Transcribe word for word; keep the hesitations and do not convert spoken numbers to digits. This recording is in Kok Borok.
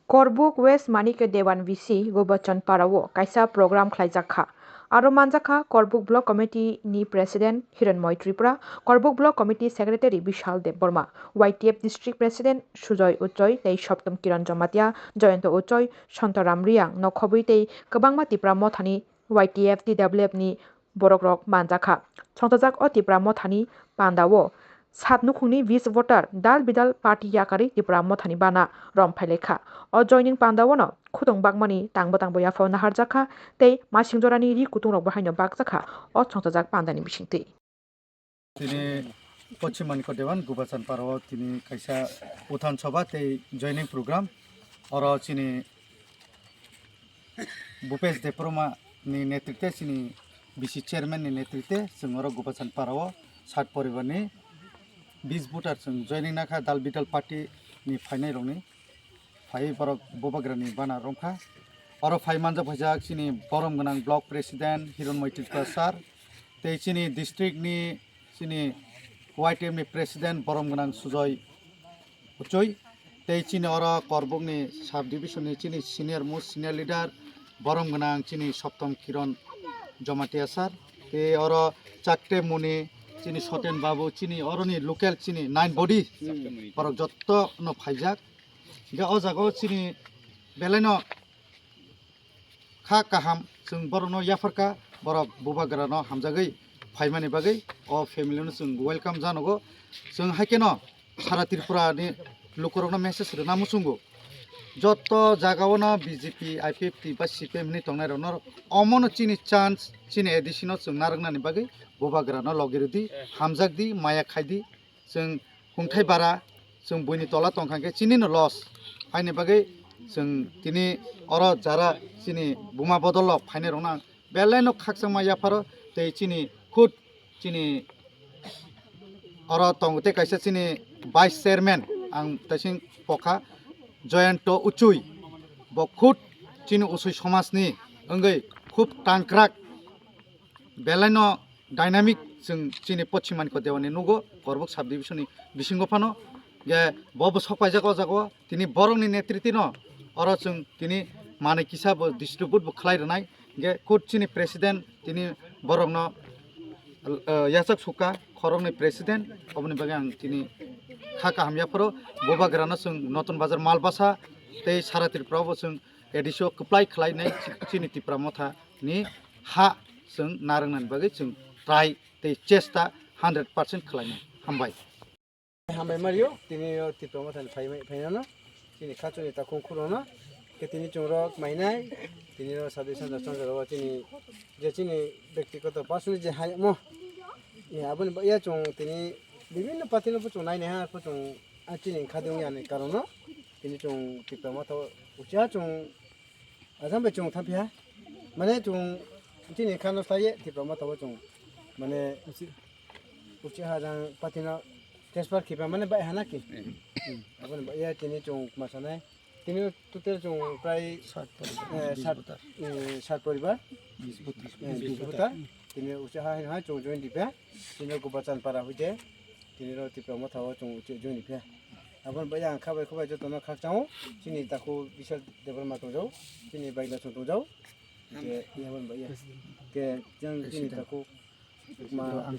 Korbuk West Manikya Dewan V C Gobachan Parao kaisa program khlaijak kha. Aro manjak kha Korbuk Block Committee ni President Hiranmoy Tripura, Korbuk Block Committee Secretary Bishal Debbarma, Y T F District President Sujoy Uchoi tei Soptom Kiran Jamatia, Jayanta Uchoi, Santaram Riang no khobwi tei kwbangma Tipra Mothani Y T F T W F ni borokrok manjakha. Songchajak o Tipra Mothani pandao sat nukhungni bis voter dal bidal party yakarwi Tipra Mothani bana rom phailaikha. O joining pandaono khutong bakmani tangbo tangbo yaphao naharjakha tei masing jorani ri kutungrokbo haino bakjakha o songchajak pandani bisingtwi. Tini Poschim Manikya Dewan Gubachan Parao tini kaisa Uthan Sabha tei joining program. Oro chini Bhupesh Debbarma ni netrite, chini V C chairman ni netrite chwng oro Gubachan Parao sat poribar ni bis voter chwng joining nakha dal bidal party ni phainai rokni. Phai borok bubagrani bana romkha. Oro phai manjak phaijak chini borom gwnang block president Hiranmoy Tripura sir, tei chini district ni chini Y T F ni president borom gwnang Sujoy Uchoi, tei chini oro Korbuk ni sub division ni chini senior most senior leader borom gwnang chini Soptom Kiran Jamatia sir, tei oro Chakte Muni, chini Soten Babu, chini oroni local chini nine body borok jotto no phaijak. Hingke o jaga o chini belai no kha kaham, chwng borok no yapharkha, borok bubagra no hamjagwi phaimani bagwi o family no chwng welcome janogo. Chwng hai kheno sara Tripura ni lukurok no message rwna muchungo, jotto jaga o no B J P, I P F T ba C P M hinwi tongnai rok no omo no chini chance, chini A D C no chwng narwknani bagwi bubagra no logi rwdi, hamjakdi, maya khaidi. Chwng hungthai bara, chwng buini tola tongkha khe chini no loss. Haini bagwi chwng tini oro jara chini buma bodol rok phainai rokno ang belai no khakchangma yapharo tei chini khud chini oro tongo tei kaisa chini vice chairman ang taising pokha Joyanto Uchui, bo khud chini Uchui somajni wngwi khub tangkrak belai no dynamic chwng chini Poschim Manikya Dewan ni nugo Korbuk sub division ni bisingo phano, je bo bo sok paijak o jaga o tini borok ni netriti no oro chwng tini manwi kisa bo distribute bo khlai rwnai, je khud chini president tini borok no, eh, yachak sukha khorok ni president, oboni bagwi ang tini kha kaham yapharo bubagra no chwng Notun Bazar Malbasa tei sara Tripura o bo chwng A D C o kwplai khlai nai chini Tipra Motha ni ha chwng narwknani bagwi chwng try tei chesta hundred percent khlainai. Hambai. Hambai Mario, tini o Tipra Motha ni phai, phainano, chini khachuni takhung khurono, ke tini chwng rok mainai, tini o sadi sanja sanja rok chini, je chini byaktigoto personal je hayamo, ya, aboni ba-, ya chwng tini bibinno party no bo chwng nainai ha, bo chwng, ah, chini khadi wngya ni karon no, tini chwng Tipra Motha o ucha chwng Ajang bai chwng thang phiya. Mane chwng chini kha no sai ye Tipra Motha o chwng. Mane uchi ha jang party no transfer khipa mane bai hana ki. Hmm. Aboni bai ya tini chwng ma sanai. Tini total chwng prai sat poribar. Eh, sat, eh, sat poribar. Bis voter. Eh, bis voter. Tini uchi ha hai chwng join dipa. Tini Gobachan Para hoite. Tini ro Tipra Motha o chwng uchi join dipa. Aboni bai ang khabai khubai jotono khakchang o, chini takhuk Bishal Debbarma tongjao, chini bai no chwng tongjao. Ke, aboni bai ya. Ke, jang chini takhuk ma.